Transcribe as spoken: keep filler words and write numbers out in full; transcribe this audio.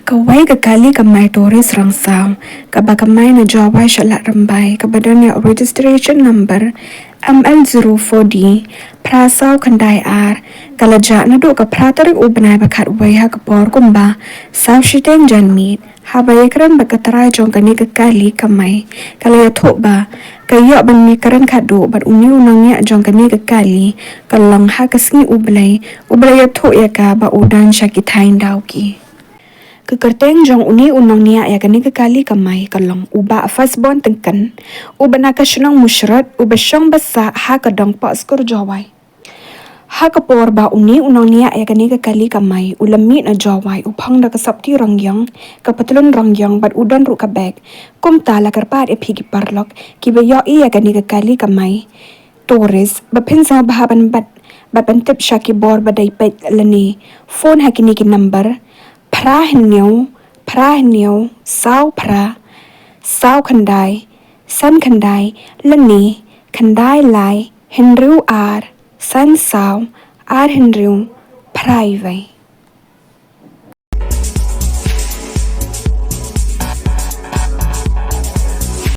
Kawei ka kali kamai tourist rangsaw kaba kamai na Jowai sha Lad Rymbai kaba don ïa u registration number M L zero four D phra saw khyndai ar, ka la jah naduh ka phra tarik u bnai ba khatwei ha ka por kumba saw shiteng janmiet. Haba ïakren bad ka trai jong kane ka kali kamai, ka la ïathuh ba ka ïoh ban ïakren khadduh bad une u nongñiah jong kane ka kali ka long ha ka sngi U Blei, uba la ïathuh ïa ka ba u don sha ki thaiñ Dawki. Ka kyrteng jong une u nongñiah ïa kane ka kali kamai ka long u Bah Firstborn Tyngkan, uba na ka shnong Mushrut, uba shong ba sah ha ka Dong Pohskur Jowai. Ha ka por ba une u nongñiah ïa kane ka kali kamai u la mih na Jowai, u phong da ka sopti rong ïong, ka patlun rong ïong bad u don ruh ka bag. Kumta la kyrpad ïa phi ki paralok kiba ïohi ïa kane ka kali kamai tourist ba phin sngewbha ban bat bad ban tip sha ki bor ba dei peit lane phone ha kine ki number: phra hynñiew phra hynñiew saw phra saw khyndai san khyndai lane khyndai lai hynriew ar san saw ar hynriew phra wei.